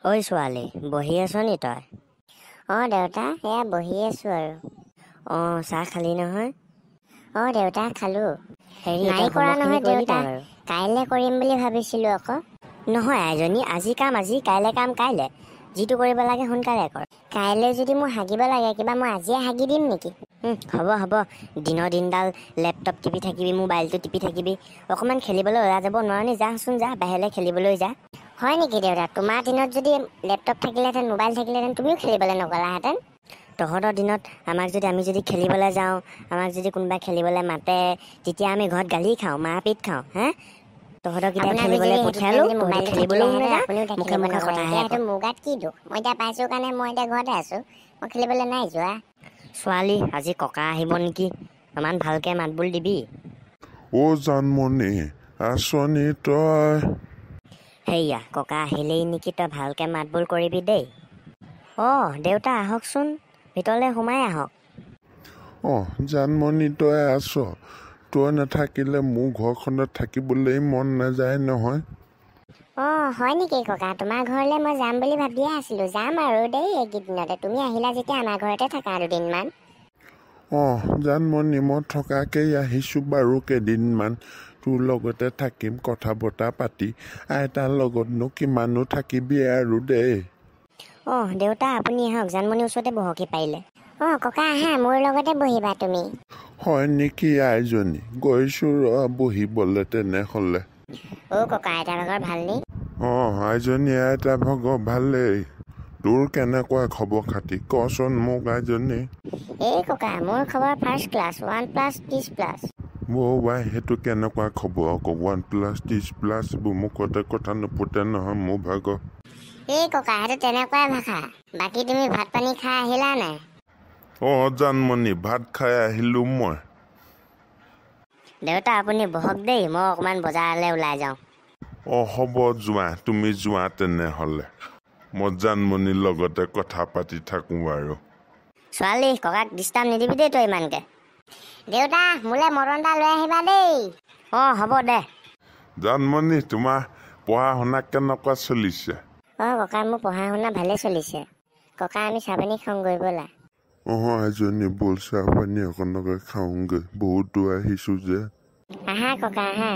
ঐ ছোৱালী, বহি আছ নি তই? অঁ দেউতা, এয়া বহি আছোঁ আৰু। অঁ, চাহ খালি নহয়? অঁ দেউতা, খালোঁ। হেৰি, নাই তই কৰা হোমৱৰ্কখিনি নহয় কৰিলি দেউতা, নাই বাৰু? কাইলৈ কৰিম বুলি ভাবিছিলোঁ আকৌ। নহয় আইজনী, আজি কাম আজি, কাইলৈ কাম কাইলৈ। যিটো কৰিব লাগে সোনকালে কৰ। কাইলৈ যদি মোৰ হাগিব লাগে কিবা, মই আজিয়ে হাগি দিম নেকি? হ'ব হ'ব, দিনৰ দিনডাল লেপটপ টিপি থাকিবি, মোবাইলটো টিপি থাকিবি, অকণমান খেলিবলৈ ওলাই যাব নোৱাৰ নি? যাচোন যা, বাহিৰলৈ খেলিবলৈ যা। হয় নেকি দেউতা? তোমাৰ দিনত যদি লেপটপ থাকিলেহেঁতেন, মোবাইল থাকিলেহেঁতেন, তুমিও খেলিবলৈ নগ'লাহেঁতেন? তহঁতৰ দিনত আমাক যদি আমি যদি খেলিবলৈ যাওঁ, আমাক যদি কোনোবাই খেলিবলৈ মাতে, তেতিয়া আমি ঘৰত গালি খাওঁ, মাৰপিট খাওঁ। হে, তহঁতক এতিয়া আপোনাক খেলিবলৈ যদি সেইটো পঠিয়ালোঁ, যদি তহঁতি মোবাইলটো খেলিবলৈও থাকিলেহেঁতেন, নাযা, আপুনিও মুখে খেলিব মুখে নগ'লে। কথাহে এতিয়া কয়। সেইটো মোৰ গাত কি দোষ? মই এতিয়া পাইছোঁ কাৰণে মই এতিয়া ঘৰতে আছোঁ, মই খেলিবলৈ নাই যোৱা। ছোৱালী, আজি ককা আহিব নেকি? ইমান ভালকৈ মাতবোল দিবি। অ' জানমণি, আছনি তই? সেয়া ককা আহিলেই নেকি, তই ভালকৈ মাতবোল কৰিবি দেই। অঁ দেউতা, আহকচোন, ভিতৰলৈ সোমাই আহক। অঁ জানমণি, তই আছ? তই নাথাকিলে মোৰ ঘৰখনত থাকিবলৈ মন নাযায় নহয়। অঁ হয় নেকি ককা? তোমাৰ ঘৰলৈ মই যাম বুলি ভাবিয়ে আছিলোঁ। যাম আৰু দেই এইকেইদিনতে। তুমি আহিলা যেতিয়া আমাৰ ঘৰতে থাকা দুদিনমান। অঁ জানমণি, মই থকাকেই আহিছোঁ বাৰু কেইদিনমান। তোৰ লগতে থাকিম, কথা বতৰা পাতি। আইতাৰ লগতনো কিমানো থাকিবি আৰু দেই। অঁ দেউতা, আপুনি আহক, জানমণিৰ ওচৰতে বহকহি পাৰিলে। অঁ ককা, আহা, মোৰ লগতে বহিবা তুমি। হয় নেকি আইজনী? গৈছোঁ ৰ বহিবলৈ তেনেহ'লে। অ' ককা, আইতা ভাগৰ ভালনি? অঁ আইজনী, আইতা ভাগৰ ভালেই। তোৰ কেনেকুৱা খবৰ খাতি কচোন মোক আইজনী? এই ককা, মোৰ খবৰ ফাৰ্ষ্ট ক্লাছ, 1 প্লাছ 30 প্লাছ। অ' ৱাই, সেইটো কেনেকুৱা খবৰ আকৌ? 1 প্লাছ 30 প্লাছ, এইবোৰ মুখতে কথা নুফুটে নহয় মোৰ ভাগৰ। এই ককা, সেইটো তেনেকুৱাই ভাষা। বাকী তুমি ভাত পানী খাই আহিলা নাই? অঁ জানমণি, ভাত খাই আহিলোঁ মই। দেউতা, আপুনি বহক দেই, মই অকণমান বজাৰলৈ ওলাই যাওঁ। অঁ হ'ব, যোৱা তুমি যোৱা তেনেহ'লে, মই জানমণিৰ লগতে কথা পাতি থাকোঁ আৰু। ছোৱালী, ককাক ডিষ্টাৰ্ব নিদিবি দেই তই ইমানকৈ। দেউতা, মোলৈ মটন এটা লৈ আহিবা দেই। অঁ হ'ব দে। জানমণি, তোমাৰ পঢ়া শুনা কেনেকুৱা চলিছে? অঁ ককা, মোৰ পঢ়া শুনা ভালেই চলিছে। ককা, আমি চাহ পানী খাওঁগৈ ব'লা। অঁ আইজনী, ব'ল চাহ পানী অকণকে খাওঁগৈ, বহুত দূৰ আহিছোঁ যে। আহা ককা, আহা।